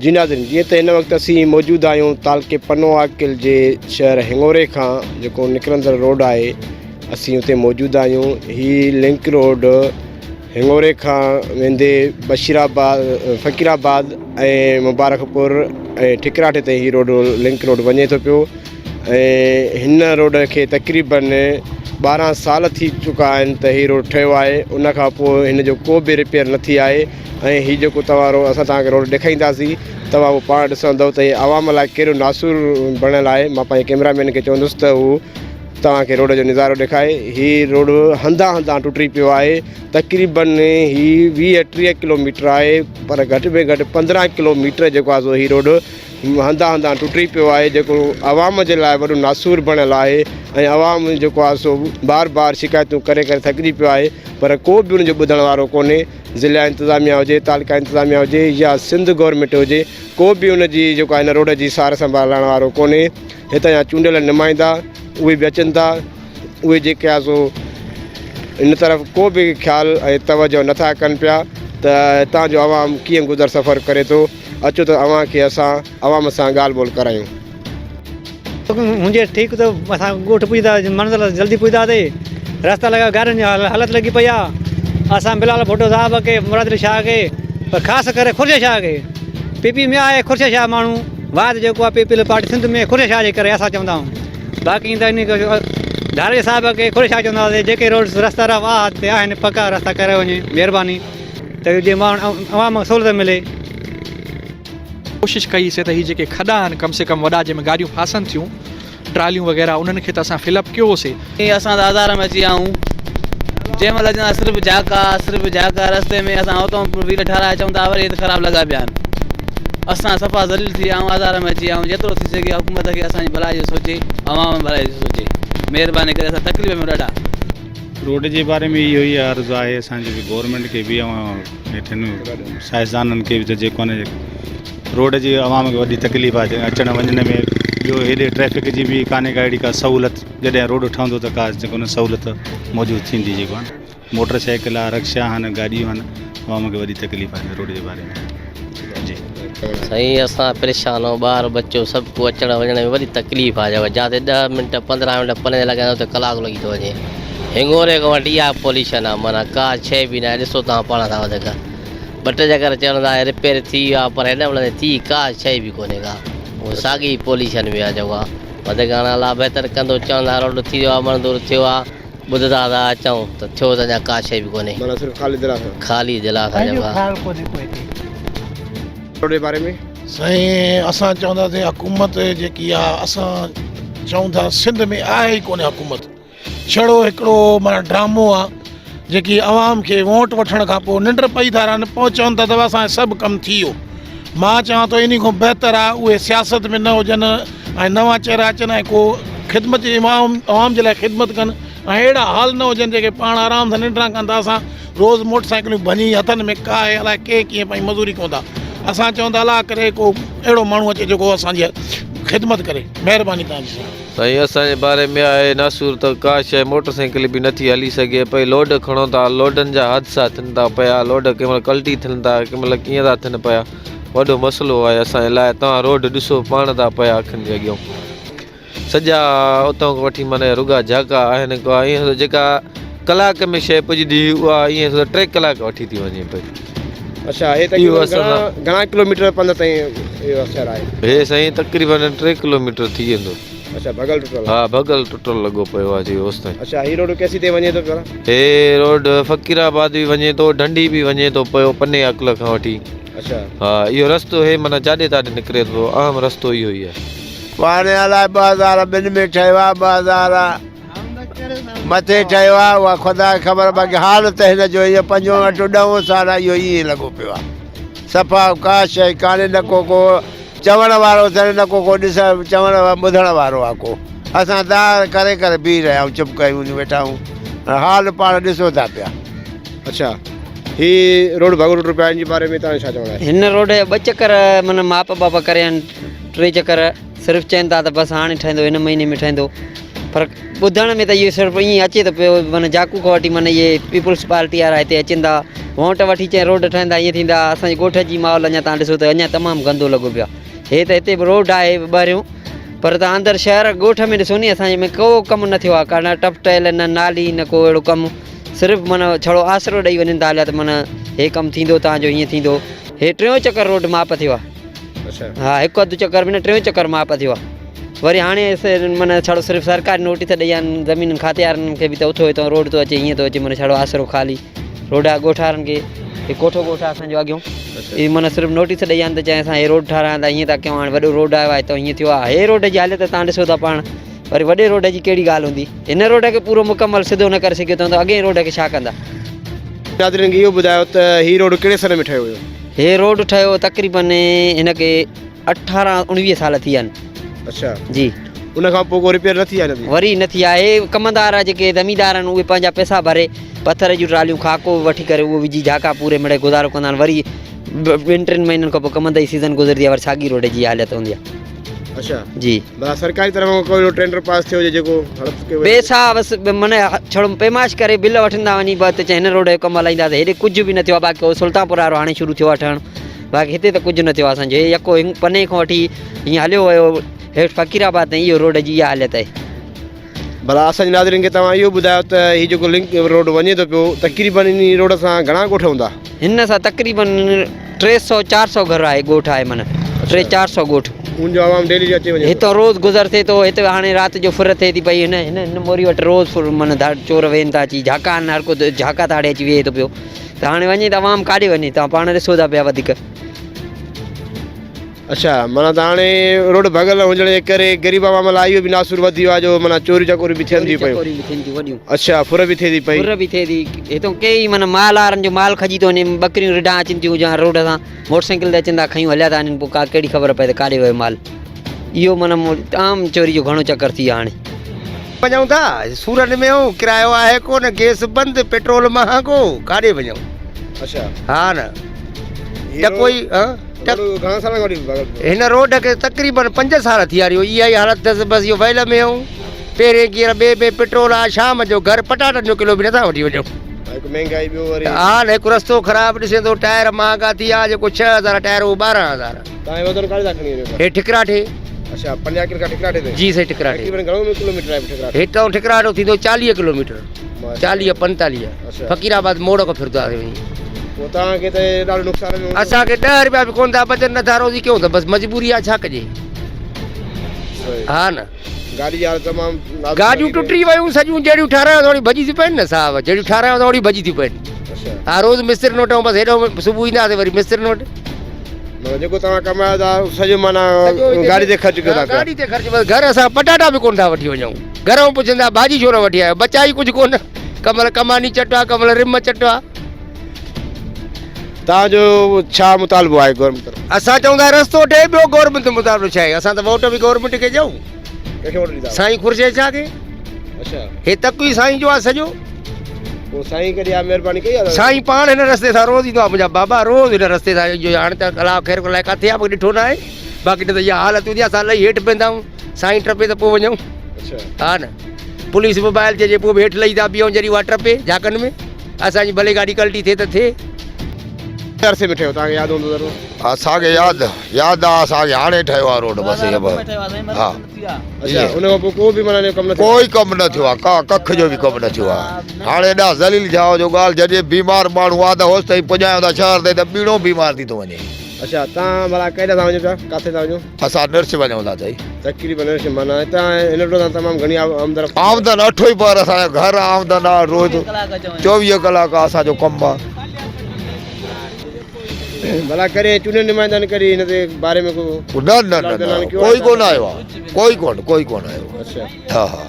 جي ناظرين جيئن ته هن وقت اسين موجود آهيون تعلقي پنو عاقل جي شهر هڱوري کان جيڪو نڪرندڙ روڊ آهي اسين اتي موجود آهيون هي لنڪ روڊ هڱوري کان ويندي بشير آباد فقير آباد ۽ مبارڪپور ۽ ٺڪراٺي تائين هي روڊ لنڪ روڊ وڃي ٿو پيو ۽ هن روڊ کي تقريبن 12 سال ٿي چڪا آهن ته هي روڊ ٺهيو آهي ان کان پوء هن جو ڪو به رپيئر نه ٿي آهي ۽ هي جيڪو توهان روڊ اسان توهان کي روڊ ڏيکارينداسين توهان اهو پاڻ ڏسندو ته هي عوام لاء ڪهڙو ناسور بڻيل آهي مان پنهنجي ڪيمرا مين کي چوندس ته هو توهان کي روڊ جو نظارو ڏيکاري هي روڊ هنڌان هنڌان ٽٽي پيو آهي تقريبن هي 20 30 ڪلو ميٽر آهي پر گهٽ ۾ گهٽ 15 ڪلو ميٽر جيڪو آهي سو هي روڊ هنڌان هنڌان ٽٽي پيو آهي جيڪو عوام جي لاء وڏو ناسور بڻيل آهي ۽ عوام جيڪو آهي سو بار بار شڪايتون ڪري ڪري ٿڪجي پيو آهي پر ڪو به ان جو ٻڌڻ وارو ڪونهي ضلع انتظاميا هجي تعلقه انتظاميا هجي يا سنڌ گورنمينٽ هجي ڪو به ان جي جيڪو آهي هن روڊ جي سار سنڀال لهڻ وارو ڪونهي هتان جا چونڊيل نمائندا اهي به اچن ٿا اهي جيڪي آهي سو ان طرف ڪو به خيال ۽ توجه نٿا ڪن پيا ته هتان جو عوام ڪيئن گذر سفر ڪري ٿو اچو ته اوهان کي اسان عوام سان ڳالهه ٻولهه ڪرايون. هجي ٺيڪ ته اسان ڳوٺ پڄندا منزل جلدي پڄنداسي رستا لڳا گاڏين جي حالت لڳي پئي آ اسان بلال ڀٽو صاحب کي مراد علي شاهه کي پر خاص ڪري خورشيد شاهه کي پي پي ۾ آهي خورشيد شاهه ماڻهو واحد جيڪو آ پيپلز پارٽي سنڌ ۾ خورشيد شاهه جي ڪري اسان چوندا آهيون باقي ته ان ڌاريجي صاحب کي خورشيد شاهه چوندا هئاسي جيڪي روڊ رستا واهه تي آهن پڪا رستا ڪري وڃي مهرباني ته جيئن ماڻهن عوام کي سهولت ملي. ڪوشش ڪئي سي ته هي جيڪي کڏا آهن ڪم سي ڪم وڏا جنهن ۾ گاڏيون ڦاسن ٿيون ٽراليون وغيره انهن کي ته اسان فل اپ ڪيو هو سي. اسان ته آزار ۾ اچي ويا آهيون جنهن مهل اچندا صرف جهاڪا صرف جهاڪا رستي ۾ اسان اتان ويل ٺهرائي اچون ٿا وري هت خراب لڳا پيا آهن اسان صفا ذليل ٿي ويا آهيون آزار ۾ اچي ويا آهيون جيترو ٿي سگهي حڪومت کي اسان جي ڀلائي جو سوچي عوام جي ڀلائي جو سوچي مهرباني ڪري اسان تڪليف ۾ ڏاڍا. روڊ جي باري ۾ اهو ئي عرض آهي اسان جي گورنمينٽ کي به ۽ هيٺين سائنسدانن کي به ته جيڪو آهي روڊ جي عوام کي وڏي تڪليف آهي اچڻ وڃڻ ۾ ٻيو هيڏي ٽريفڪ جي به ڪانهي ڪا اهڙي ڪا سهولت جڏهن روڊ ٺهندو ته ڪا جيڪو نه سهولت موجود ٿيندي جيڪو آهي موٽر سائيڪل آهي رڪشا آهن گاڏيون آهن عوام کي وڏي تڪليف آهي روڊ جي باري ۾ جي. سائين اسان پريشان آهيون ٻار ٻچو سڀ ڪو اچڻ وڃڻ ۾ وڏي تڪليف آ جيڪو جاتي ڏهه منٽ 15 منٽ پني لڳائيندو اتي ڪلاڪ لڳي ٿو وڃي هنگوري کان وٺي اها پوليشن آ معنيٰ ڪا شيء به ناهي ڏسو توهان پاڻ ٿا وڌيڪ ٻه ٽي چڪر چوندا آهي رپيئر ٿي ويو آ پر هن مهل تائين ٿي ڪا شيء به ڪونهي ڪا اهو ساڳي پوليشن ۾ آ جيڪو آ وڌيڪ هاڻي الله بهتر ڪندو چوندا روڊ ٿي ويو آ منظور ٿيو آ ٻڌندا ٿا اچون ته ٿيو ته اڃا ڪا شيء به ڪونهي. معنيٰ صرف خالي دلاسا. خالي دلاسا پنهنجو جواب. خيال ڪونهي ڪو هتي. روڊ جي باري ۾. سائين اسان چونداسين حڪومت جيڪي آ اسان چئون ٿا سنڌ ۾ آهي ئي ڪونهي حڪومت ڇڙو هڪڙو معنيٰ ڊرامو آ جيڪي عوام کي ووٽ وٺڻ کان پوء ننڊ پئي ٿا رهن پوء چون ٿا ته اسان جو سڀ ڪم ٿي ويو مان چوان ٿو انهي کان بهتر آ اهي سياست ۾ نه هجن ۽ نوان چهرا اچن ۽ ڪو خدمت جي عوام عوام جي لاء خدمت ڪن ۽ اهڙا حال نه هجن جيڪي پاڻ آرام سان ننڊ ڪن ٿا اسان روز موٽر سائيڪلون ڀڃي هٿن ۾ ڪاهي الائي ڪي ڪيئن پئي مزوري ڪون ٿا اسان چون ٿا الله ڪري ڪو اهڙو ماڻهو اچي جيڪو اسان جي خدمت ڪري مهرباني توهان جي سائين. سائين اسان جي باري ۾ آهي ناسور ته ڪا شيء موٽر سائيڪل به نٿي هلي سگهي پئي لوڊ کڻو ٿا لوڊن جا حادثا ٿين ٿا پيا لوڊ ڪنهن مهل ڪلٽي ٿين ٿا ڪنهن مهل ڪيئن ٿا ٿين پيا وڏو مسئلو آهي اسان جي لاء توهان روڊ ڏسو پاڻ ٿا پيا اکين جي اڳيان سڄا اتان کان وٺي معنی رڳا جهاڪا آهن ڪا ائين جيڪا ڪلاڪ ۾ شيء پڄندي هئي اها ائين ٽي ڪلاڪ وٺي ٿي وڃي پئي اڇا هي تقريبن گهڻا گهڻا ڪلوميٽر پنڌ تائين اهو شهر آهي؟ هي سائين تقريبن 3 ڪلوميٽر ٿي ويندو. اڇا ڀڳل ٽٽل ها ڀڳل ٽٽل لڳو پيو آهي جي اوستائين. اڇا هي روڊ ڪيسي تائين وڃي ٿو پيو؟ هي روڊ فقير آباد به وڃي ٿو ڍنڍي به وڃي ٿو پيو پني عقل کان وٺي. اڇا ها اهو رستو هي معنيٰ جاڏي تاڏي نڪري ٿو اهم رستو اهو ئي آهي. پاڻي الائي 2002 ۾ ٺهيو آهي 2000 مٿي ٺهيو آهي اها خدا کي خبر باقي حال ته هن جو هيئن پنجون اٺون ڏهون سال آهي اهو ائين لڳو پيو آهي صفا ڪا شيء ڪانهي نه ڪو ڪو چوڻ وارو اٿن نه ڪو ڪو ڏسڻ چوڻ ٻڌڻ وارو آهي ڪو اسان دار ڪري ڪري بيهي رهيا آهيون چپ ڪيون ويٺا آهيون حال پاڻ ڏسو ٿا پيا. اڇا هي روڊ ڀڳو ٽٽو پيو آهي ان جي باري ۾ توهان جو ڇا چوڻ آهي؟ هن روڊ جا ٻه چڪر معنيٰ ماپ باپ ڪري آهن ٽي چڪر صرف چين ٿا ته بس هاڻي ٺهندو هن مهيني ۾ ٺهندو پر ٻڌڻ ۾ ته اهو صرف ائين اچي ٿو پيو معنيٰ جاڪو کان وٺي معنيٰ اهي پيپلز پارٽي وارا هتي اچن ٿا ووٽ وٺي چئين روڊ ٺهندا ائين ٿيندا اسان جي ڳوٺ جي ماحول اڃا تان ڏسو ته اڃا تمام گندو لڳو پيو آهي هي ته هتي به روڊ آهي ٻاهريون پر تان اندر شهر ڳوٺ ۾ ڏسو ني اسان جي ۾ ڪو ڪم نه ٿيو آهي ڪا نه ٽپ ٽيل نه نالي نه ڪو اهڙو ڪم صرف معنيٰ ڇڙو آسرو ڏئي وڃن ٿا هليا ته معنيٰ هي ڪم ٿيندو تان جو هيئن ٿيندو هي ٽيون چڪر روڊ ماپ ٿيو آهي ها هڪ اڌ چڪر به نه ٽيون چڪر ماپ ٿيو آهي وري هاڻي معنيٰ ڇڙو صرف سرڪاري نوٽيس ڏئي آهن زمينن کاتي وارن کي به ته اٿو هتان روڊ ٿو اچي هيئن ٿو اچي معنيٰ ڇڙو آسرو خالي روڊ آهي ڳوٺ وارن کي هي ڪوٺو ڳوٺ آهي اسانجو اڳيون هي معنيٰ صرف نوٽيس ڏئي آهن ته چئي اسان هي روڊ ٺارايان ٿا هيئن ٿا ڪيون هاڻي وڏو روڊ آيو آهي هتان هيئن ٿيو آهي هي روڊ جي حالت تان ڏسو ٿا پاڻ وري وڏي روڊ جي ڪهڙي ڳالهه هوندي هن روڊ کي پورو مڪمل سڌو نه ڪري سگهيو ته اڳئين روڊ کي ڇا ڪندا. ناظرين کي اهو ٻڌايو ته هي روڊ ڪهڙي سن ۾ ٺهيو هيو؟ هي روڊ ٺهيو تقريبن هن کي اٺارهن اڻويهه سال ٿي ويا آهن. اڇا جي. ان کان پوء ڪو رپيئر نه ٿي آهي نه ٿي؟ وري نه ٿي آهي. ڪمندار جيڪي زميندار آهن اهي پنهنجا پئسا ڀري پٿر جون ٽراليون خاڪو وٺي ڪري اهو وجهي جهاڪا پوري مڙئي گذارو ڪندا آهن وري ٻن ٽن مهينن کان پوء ڪمند جي سيزن گذرندي آهي وري ساڳي روڊ جي حالت هوندي آهي. اڇا جي. ڀلا سرڪاري طرف کان ڪو اهڙو ٽينڊر پاس ٿيو هجي جيڪو هڙپ ڪيو وڃي. پئسا بس معنيٰ ڇڙو پيمائش ڪري بل وٺندا وڃي بس ته چئي هن روڊ جو ڪم هلائينداسين هيڏي ڪجهه به نه ٿيو آهي باقي هو سلطانپور وارو هاڻي شروع ٿيو آهي ٺهڻ باقي هتي ته ڪجهه نه ٿيو آهي اسان جو هي يڪو هن پني کان وٺي هيئن هليو ويو هيٺ فقير آباد تائين اهو روڊ جي اها حالت آهي. ڀلا اسان جي ناظرين کي توهان اهو ٻڌايو ته هي جيڪو لنڪ روڊ وڃي ٿو پيو تقريبن انهي روڊ سان گهڻا ڳوٺ هوندا؟ هن سان تقريبن 300 400 گهر آهي ڳوٺ آهي معنيٰ ٽي چار سو ڳوٺ. ان جو عوام ڊيلي جو اچي وڃي ٿو. هتان روز گذر ٿئي ٿو هت هاڻي رات جو ڦر ٿئي ٿي پئي هن هن هن موري وٽ روز ڦر معنيٰ ڌاڙ چور ويهن ٿا اچي جهاڪا آهن هر ڪو جهاڪا تاڙي اچي ويهي ٿو پيو ته هاڻي وڃي ته عوام ڪاڏي وڃي توهان پاڻ ڏسو ٿا پيا وڌيڪ. اڇا معنيٰ ته هاڻي روڊ ڀڳل هجڻ جي ڪري غريب عوام لاء اهو به ناسور وڌي ويو آهي جو معنيٰ چوريون چڪوريون به ٿين ٿيون پيون. چوريون چڪوريون به ٿين ٿيون وڏيون. اڇا ڦر به ٿئي ٿي پئي. ڦر به ٿئي ٿي هتون ڪيئي معنيٰ مال وارن جو مال کڄي ٿو وڃي ٻڪريون رڍان اچن ٿيون جا روڊ سان موٽر سائيڪل تي اچن ٿا کنيون هليا ٿا وڃن پوء ڪا ڪهڙي خبر پئي ته ڪاڏي ويو مال اهو معنيٰ عام چوري جو گهڻو چڪر ٿي ويو آهي هاڻي. وڃون ٿا سورن ۾ آهيون ڪرايو آهي ڪونه گيس بند پيٽرول مهانگو ڪاڏي وڃون. اڇا ها نه ٽڪو ئي ها. گهڻا سالن کان وٺي ڀڳل پيو. هن روڊ کي تقريبن 5 سال ٿي ويا اها ئي حالت اٿس بس اهو ويل ۾ آهيون پهرين گيئر ٻئي ۾ پيٽرول آ شام جو گهر پٽاٽن جو ڪلو به نٿا وٺي وڃون. هڪ مهنگائي ٻيو وري. ها نه هڪ رستو خراب ڏسين ٿو ٽائر مهانگا ٿي ويا جيڪو 6000 ٽائر اهو 12000. تان هي وزن ڪاڏي ٿا کڻي وڃو پيا؟ هي ٺڪراٺي. اڇا 50 ڪلو کان ٺڪراٺي تائين. جي سائين ٺڪراٺي. تقريبن گهڻو ڪلوميٽر آهي ٺڪراٺو؟ هتان ٺڪراٺو ٿيندو 40 ڪلوميٽر. 40 45 فقير آباد موڙ کان ڦرندو آهي وڃي. پوء توهان کي ته ڏاڍو نقصان ۾ هوندو. اسان کي 10 رپيا به ڪونه ٿا بچن نه ٿا روزي ڪيون ته بس مجبوري آهي ڇا ڪجي. ها نه. گاڏي جي حالت تمام نازڪ گاڏيون ٽٽي ويون سڄيون جهڙيون ٺارايون ٿوري ڀڄي ٿيون پين نه صاحب جهڙيون ٺارايون ٿوري ڀڄي ٿيون پين. ها روز مسترين وٽ بس هيڏو صبح اينداسين وري مسترين وٽ. معنيٰ جيڪو توهان ڪمايو ٿا سڄو معنيٰ گاڏي تي خرچ ڪيو ٿا پيا. گاڏي تي خرچ بس گهر اسان پٽاٽا به ڪونه ٿا وٺي وڃون. گهرئون پڇن ٿا ڀاڄي ڇو نه وٺي آيو بچا ئي ڪجهه ڪونه ڪمل ڪماني چٽ آ ڪمل رم چٽ آ. توهان جو ڇا مطالبو آهي گورنمينٽ طرفان؟ اسان چئون ٿا رستو ٺهي ٻيو گورنمينٽ جو مطالبو ڇا آهي اسان ته ووٽ به گورنمينٽ کي ڏيون. ڪنهن کي ووٽ ڏيندا؟ سائين خورشيد شاهه کي. اڇا. هي تڪ ئي سائين جو آ سڄو. پوء سائين ڪڏهن اها مهرباني ڪئي آ؟ سائين پاڻ هن رستي سان روز ايندو آ منهنجا بابا روز هن رستي سان ايندو هاڻي ته الله خير ڪري الائي ڪاٿي آ مون کي ڏٺو ناهي باقي نه ته اها حالت هوندي آ اسان لهي هيٺ پوندا آهيون. سائين ٽپي ته پوء وڃون. ها نه پوليس موبائل چئجي پوء به هيٺ لهي ٿا بيهون جڏهن اها ٽپي جھاڪن ۾ اسان جي ڀلي گاڏي ڪلٽي ٿئي ته ٿئي. عرصي ۾ ٺهيو توهان کي ياد هوندو ضرور. اسان کي ياد ياد آ اسان کي هاڻي ٺهيو آ روڊ بس هي به ها اڇا ان کان پوء ڪو به معنيٰ ڪم نه ٿيو ڪوئي ڪم نه ٿيو آ ڪا ڪک جو به ڪم نه ٿيو آ هاڻي ايڏا ذليل ٿيا آهيو جو ڳالهه جڏهن بيمار ماڻهو آ ته هوس تائين پڄايون ٿا شهر تائين ته ٻيڻو بيمار ٿي ٿو وڃي. اڇا تان ڀلا ڪيڏانهن ٿا وڃو پيا ڪاٿي ٿا وڃو؟ اسان نرس وڃون ٿا سائين. تقريبن نرس معنيٰ هتان هن روڊ تان تمام گهڻي آمد رفت. آمدن اٺ ئي پهر اسان جو گهر آمدن آ روز 24 ڪلاڪ اسان جو ڪم آ. ڀلا ڪڏهن چونڊيل نمائندن ڪڏهن هن تي باري ۾ ڪو نه نه نه نه ڪوئي ڪونه آيو آ ڪوئي ڪونه ڪوئي ڪونه آيو اڇا ها ها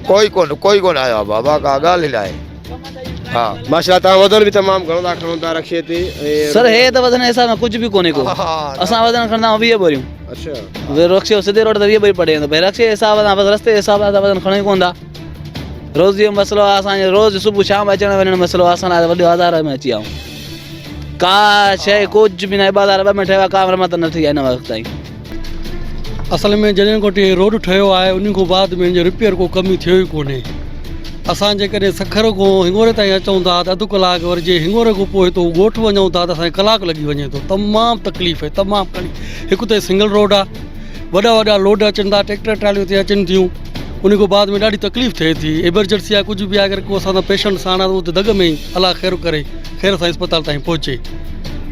ڪوئي ڪونه ڪوئي ڪونه آيو آ بابا ڪا ڳالهه ئي ناهي. ها. ماشاءالله توهان وزن به تمام گهڻو ٿا کڻو ٿا رڪشي تي ۽ سر هي ته وزن جي حساب سان ڪجهه به ڪونهي ڪو اسان وزن کڻندا آهيون 20 ٻوريون اڇا رڪشي سڌي روڊ تي 20 ٻوري پڙي ويندو ڀئي رڪشي جي حساب سان بس رستي جي حساب سان وزن کڻو ئي ڪونه ٿا روز جو مسئلو آهي اسان جو روز صبح شام اچڻ وڃڻ مسئلو آهي اسان لاء وڏو آزار ۾ اچي ويا آهيون ڪا شيء ڪجهه به ناهي 2002 ۾ ٺهيو آهي ڪا مرمت نه ٿي آهي هن وقت تائين. اصل ۾ جڏهن کان وٺي هي روڊ ٺهيو آهي انهي کان بعد ۾ هن جو رپيئر ڪو ڪم ئي ٿيو ئي ڪونهي. اسان جيڪڏهن سکر کان هنڱوري تائين اچون ٿا ته اڌ ڪلاڪ وري جي هنڱوري کان پوء هتو ڳوٺ وڃون ٿا ته اسان کي ڪلاڪ لڳي وڃي ٿو تمام تڪليف آهي تمام گهڻي هڪ ته سنگل روڊ آهي وڏا وڏا لوڊ اچن ٿا ٽريڪٽر ٽراليون هتي اچن ٿيون ان کان بعد ۾ ڏاڍي تڪليف ٿئي ٿي ايمرجنسي آهي ڪجهه به آهي اگر ڪو اسان سان پيشنٽ ساڻ آهي ته اتي دڳ ۾ ئي الله خير ڪري خير سان اسپتال تائين پهچي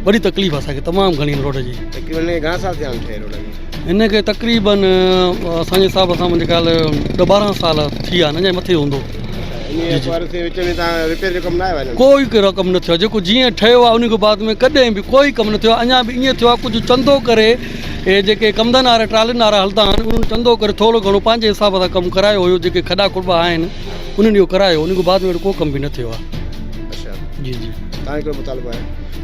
وڏي تڪليف آهي اسان کي تمام گهڻي هن روڊ جي. تقريبن هن کي گهڻا سال ٿيا آهن ٺهي روڊ کي؟ هن کي تقريبن اسان جي حساب سان منهنجي خيال ڏھ ٻارهن سال ٿي ويا آهن اڃا مٿي هوندو. انهي عرصي وچ ۾ تان رپيئر جو ڪم نه آيو آهي؟ ڪوئي ڪهڙو ڪم نه ٿيو آهي جيڪو جيئن ٺهيو آهي ان کان بعد ۾ ڪڏهن به ڪوئي ڪم نه ٿيو آهي اڃا به ائين ٿيو آهي ڪجهه چندو ڪري اهي جيڪي ڪمدن وارا ٽرالين وارا هلندا آهن انهن چندو ڪري ٿورو گهڻو پنهنجي حساب سان ڪم ڪرايو هيو جيڪي کڏا کڙٻا آهن انهن اهو ڪرايو ان کان بعد ۾ اهڙو ڪو ڪم به نه ٿيو آهي. اڇا جي جي. توهان جو ڪهڙو مطالبو آهي؟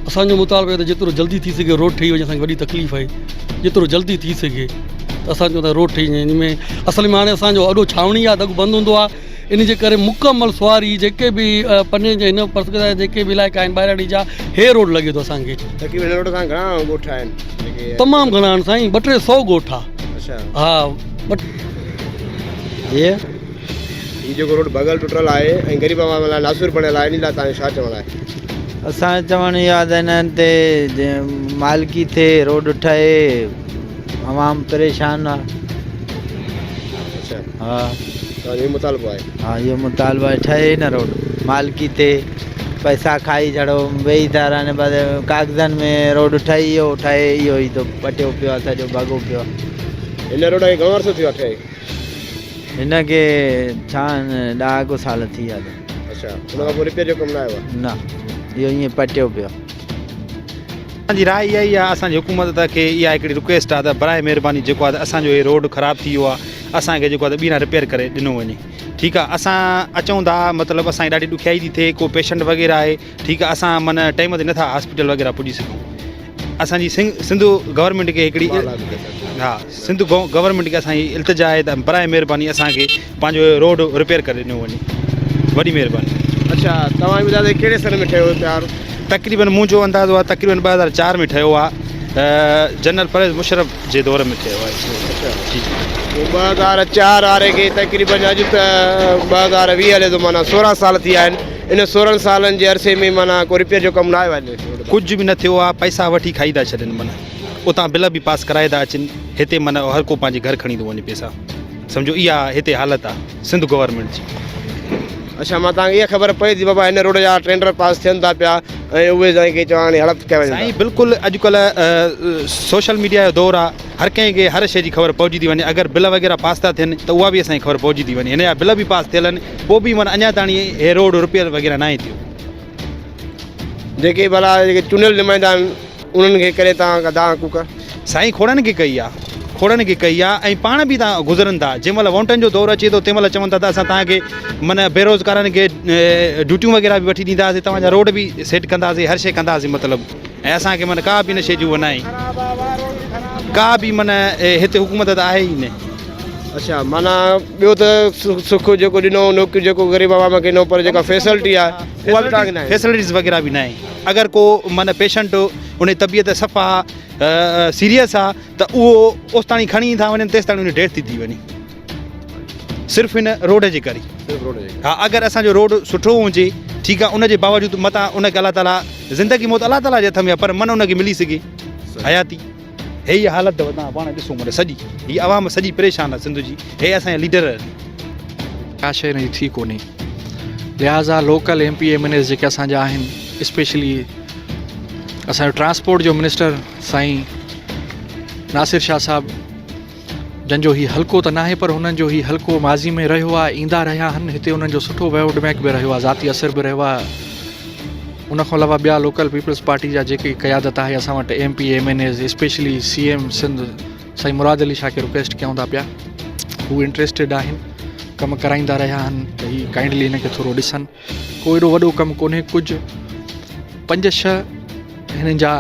اسان جو مطالبو آهي ته جيترو جلدي ٿي سگهي روڊ ٺهي وڃي اسان کي وڏي تڪليف آهي جيترو جلدي ٿي سگهي ته اسان چون ٿا روڊ ٺهي وڃي ان ۾ اصل ۾ هاڻي اسان جو اڏو ڇانوڻي آهي دڳ بند هوندو آهي ان جي ڪري مڪمل سواري جيڪي به پني جي هن پرسگت جا جيڪي به علائقا آهن ٻاهراڙي جا هي روڊ لڳي ٿو اسان کي. تقريبن هن روڊ سان گهڻا ڳوٺ آهن جيڪي. تمام گهڻا آهن سائين ٻه ٽي سئو ڳوٺ آ. اڇا. ها ٻه. جي هي جيڪو روڊ ڀڳل ٽٽل آهي ۽ غريب عوام لاء ناسور بڻيل آهي انهي لاء توهان جو ڇا چوڻ آهي؟ اسان جو چوڻ اهو آهي ته هنن تي مالڪي ٿئي روڊ ٺهي عوام پريشان آ. اڇا ها توهان جو اهو مطالبو آهي. ها اهو مطالبو آهي ٺهي نه روڊ مالڪي ٿئي پئسا کائي جھڙو ويهي ٿا رهن بس ڪاغذن ۾ روڊ ٺهي ويو ٺهي اهو ئي ته پٽيو پيو آهي سڄو ڀڳو پيو آهي. هن روڊ کي گهڻو عرصو ٿيو آهي ٺهي؟ هن کي ڇا ڏهاڪو سال ٿي ويا اٿس. اڇا ان کان پوء رپيئر جو ڪم نه آيو آهي؟ نه اهو ائين پٽيو پيو آهي. اسان جي راء اها ئي آهي اسان جي حڪومت کي اها هڪڙي رڪويسٽ آهي ته براء مهرباني جيڪو آهي ته اسان جو هي روڊ خراب ٿي ويو آهي اسان کي جيڪو آهي ته ٻيهر رپيئر ڪري ڏنو وڃي ٺيڪ آهي اسان اچون ٿا مطلب اسان کي ڏاڍي ڏکيائي ٿي ٿئي ڪو پيشنٽ وغيره آهي ٺيڪ آهي اسان معنيٰ ٽائيم تي نٿا هاسپيٽل وغيره پڄي سگهون اسان جي سنڌ گورنمينٽ کي هڪڙي ها سنڌ گورنمينٽ کي اسان جي التجا آهي ته براء مهرباني اسان کي پنهنجو روڊ رپيئر ڪري ڏنو وڃي وڏي مهرباني. اڇا توهان ٻڌايو ته ڪهڙي سن ۾ ٺهيو هيو تيار؟ تقريبن منهنجو اندازو آهي تقريبن 2004 ۾ ٺهيو آهي جنرل پرويز مشرف جي دور ۾ ٺهيو آهي. اڇا جي 2004 واري کي تقريبن اڄ ته 2020 هلي ٿو معنيٰ 16 سال ٿي ويا آهن ان 16 سالن جي عرصي ۾ معنيٰ ڪو رپيئر جو ڪم نه آيو آهي. ڪجهه به نه ٿيو آهي پئسا وٺي کائي ٿا ڇڏن معنيٰ اتان بل به پاس ڪرائي ٿا اچن هتي معنيٰ هر ڪو پنهنجي گهر کڻي ٿو وڃي پئسا سمجهو اها هتي حالت آهي سنڌ گورنمينٽ جي. اڇا مان توهان کي اها خبر پئي ٿي بابا هن روڊ جا ٽينڊر پاس ٿين ٿا پيا ۽ اهي سائين کي چوان هاڻي هڙپ ڪيا وڃن ٿا. سائين بلڪل اڄڪلهه سوشل ميڊيا جو دور آهي هر ڪنهن کي هر شيء جي خبر پئجي ٿي وڃي اگر بل وغيره پاس ٿا ٿين ته اها به اسان کي خبر پئجي ٿي وڃي هن جا بل به پاس ٿيل آهن پوء به معنيٰ اڃا تاڻي هي روڊ رپيئر وغيره ناهي ٿيو. جيڪي ڀلا جيڪي چونڊيل نمائندا آهن انهن کي ڪري تان ڪا دانهن ڪوڪ. سائين کوڙن کي ڪئي آ کوڙن کي ڪئي آ ۽ پاڻ به تان گذرن ٿا جنهن مهل وونٽن جو دور اچي ٿو تنهن مهل چون ٿا ته اسان توهان کي من بيروزگارن کي ڊيوٽيون وغيره به وٺي ڏينداسين توهان جا روڊ به سيٽ ڪنداسين هر شي ڪنداسين مطلب ۽ اسان کي من ڪا به ان شي جي اها ناهي ڪا به من هتي حڪومت ته آهي ئي نه. اڇا معنيٰ ٻيو ته سک جيڪو ڏنو نوڪريون جيڪو غريب عوام کي ڏنو پر جيڪا فيسلٽي آهي اها به توهان کي ناهي. فيسلٽيز وغيره به ناهي اگر ڪو معنيٰ پيشنٽ ان جي طبيعت صفا سيريس آ ته اهو اوستاڻي کڻي ٿا وڃن تيستاڻي ان جي ڊيٿ ٿي ٿي وڃي صرف ان روڊ جي ڪري ها اگر اسان جو روڊ سٺو هجي ٺيڪ آ ان جي باوجود متان ان کي الله تعالي زندگي موت الله تعالي جي هٿ ۾ آ پر من ان کي ملي سگهي حياتي. هي ئي حالت اٿو توهان پاڻ ڏسو مڙس سڄي هي عوام سڄي پريشان آ سنڌ جي هي اسان جا ليڊر. ڪا شيء هن جي ٿي ڪونهي لهٰذا local M P M N As جيڪي اسان جا آهن اسپيشلي اسان جو ٽرانسپورٽ جو منسٽر سائين ناصر شاهه صاحب جن جو هي حلقو ته ناهي پر هنن جو هي حلقو ماضي ۾ رهيو آهي ايندا رهيا آهن هتي انهن جو سٺو ووٽ بينڪ به رهيو آهي ذاتي اثر به رهيو آهي ان کان علاوه ٻيا لوڪل پيپلز پارٽي جا جيڪي قيادت آهي اسان وٽ M P M N As specially C M Sindh سائين مراد علي شاهه کي رڪويسٽ ڪيون ٿا پيا هو انٽريسٽيڊ آهن ڪم ڪرائيندا رهيا آهن ته هي ڪائنڊلي هن کي ٿورو ڏسن ڪو ايڏو وڏو ڪم ڪونهي ڪجهه پنج ڇهه هنن جا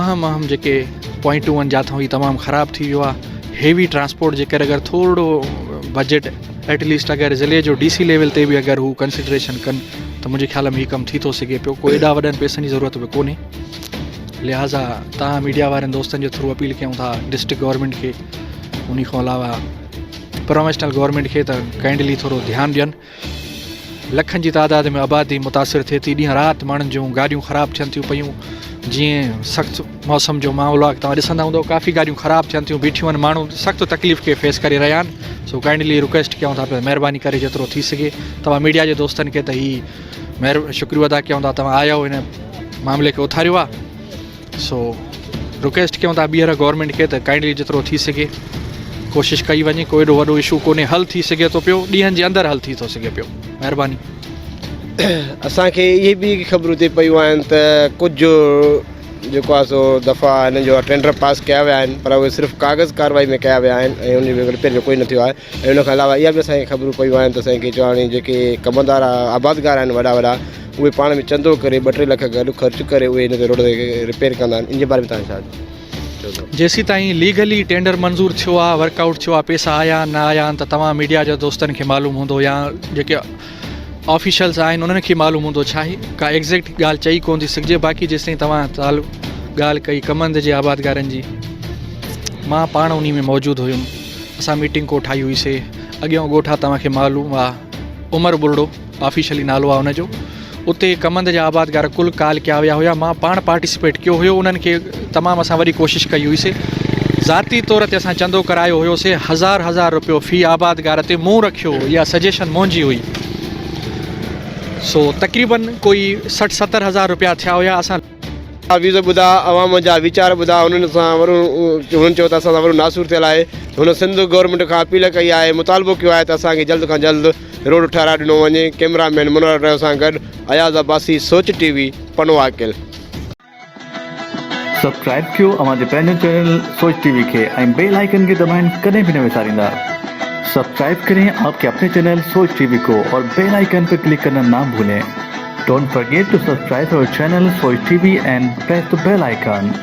اهم اهم جيڪي پوائنٽون آهن جاٿان هي تمام خراب ٿي ويو آهي هيوي ٽرانسپورٽ جي ڪري اگر ٿورڙو بجيٽ ايٽ ليسٽ اگر ضلعي جو ڊي سي ليول تي به اگر هو ڪنسيڊريشن ڪن ته منهنجي خيال ۾ هي ڪم ٿي ٿو سگهي پيو ڪو ايڏا وڏن پئسن جي ضرورت به ڪونهي لهٰذا تان ميڊيا وارن دوستن جي ٿرو اپيل ڪيون ٿا ڊسٽرڪٽ گورنمينٽ کي انهي کان علاوه پروونشنل گورنمينٽ کي ته ڪائنڊلي ٿورو ڌيان ڏين. لکن جي تعداد ۾ آبادي متاثر ٿئي ٿي ڏينهن رات ماڻهن جون گاڏيون خراب ٿين ٿيون پيون جيئن سخت موسم جو معاملو آهي توهان ڏسندا هوندو ڪافي گاڏيون خراب ٿين ٿيون بيٺيون آهن ماڻهو سخت تڪليف کي فيس ڪري رهيا آهن سو ڪائنڊلي رڪويسٽ ڪيون ٿا پيا مهرباني ڪري جيترو ٿي سگهي توهان ميڊيا جي دوستن کي ته هي مهر شڪريو ادا ڪيون ٿا توهان آيا هن معاملي کي اٿاريو آهي سو رڪويسٽ ڪيون ٿا ٻيهر گورنمينٽ کي ته ڪائنڊلي جيترو ٿي سگهي ڪوشش ڪئي وڃي ڪو ايڏو وڏو اشو ڪونهي حل ٿي سگهي ٿو پيو ڏينهن جي اندر حل ٿي ٿو سگهي پيو مهرباني. اسان کي اهي به خبرون اتي پيون آهن ته ڪجهه جيڪو آهي سو دفعا هنن جو ٽينڊر پاس ڪيا ويا آهن پر اهي صرف ڪاغذ ڪارروائي ۾ ڪيا ويا آهن ۽ ان جو رپيئر جو ڪوئي نه ٿيو آهي ۽ ان کان علاوه اها به اسان کي خبرون پيون آهن ته اسان کي چواڻي جيڪي ڪمندار آبادگار آهن وڏا وڏا اهي پاڻ ۾ چندو ڪري ٻه ٽي لک گڏ خرچ ڪري اهي ان تي روڊ تي رپيئر ڪندا آهن ان جي باري ۾ توهان ڇا چوندو؟ جيسيتائين ليگلي ٽينڊر منظور ٿيو آ ورڪ آئوٽ ٿيو آ پيسا آيا آهن نه آيا آهن ته توهان ميڊيا جا دوستن کي معلوم هوندو يا جيڪي آفيشلز آهن انهن کي معلوم هوندو ڇا آهي ڪا ايگزيڪٽ ڳالهه چئي ڪون ٿي سگهجي باقي جيستائين توهان ڳالهه ڪئي ڪمند جي آبادگارن جي مان پاڻ انهي ۾ موجود هيم اسان ميٽنگ ڪوٺائي هئي سي اڳيون ڳوٺ آ توهان کي معلوم آ عمر ٻرڙو آفيشلي نالو آ ان جو اتي ڪمند جا آبادگار ڪل ڪال ڪيا ويا هيا مان پاڻ پارٽيسپيٽ ڪيو هيو انهن کي تمام اسان وڏي ڪوشش ڪئي هئي سي ذاتي طور تي اسان چندو ڪرايو هيو سي هزار هزار روپيو في آبادگار تي مون رکيو هو اها سجيشن منهنجي هئي سو تقريبن ڪوئي 60 70 هزار روپيا ٿيا هيا اسان ويز ٻڌا عوام جا ويچار ٻڌا انهن سان وڏو هنن چيو ته اسان سان وڏو ناسور ٿيل آهي هن سنڌ گورنمينٽ کان اپيل ڪئي آهي مطالبو ڪيو آهي ته اسان کي جلد کان جلد روڊ ٺهرائي ڏنو وڃي ڪئميرا مين منور رحيم سان گڏ Ayaz Abbasi Soch T V Pano Aqil. Subscribe ڪيو اوهان جي پنهنجو چينل سوچ ٽي وي کي ۽ بيل آئيڪن کي دٻائڻ ڪڏهن به نه وساريندا سبسڪرائب ڪرين آپ ڪي اپني چينل سوچ ٽي وي ڪو اور بيل آئيڪن پر ڪلڪ ڪرنا نا ڀولين Don't forget to subscribe our channel Soch TV and press the bell icon.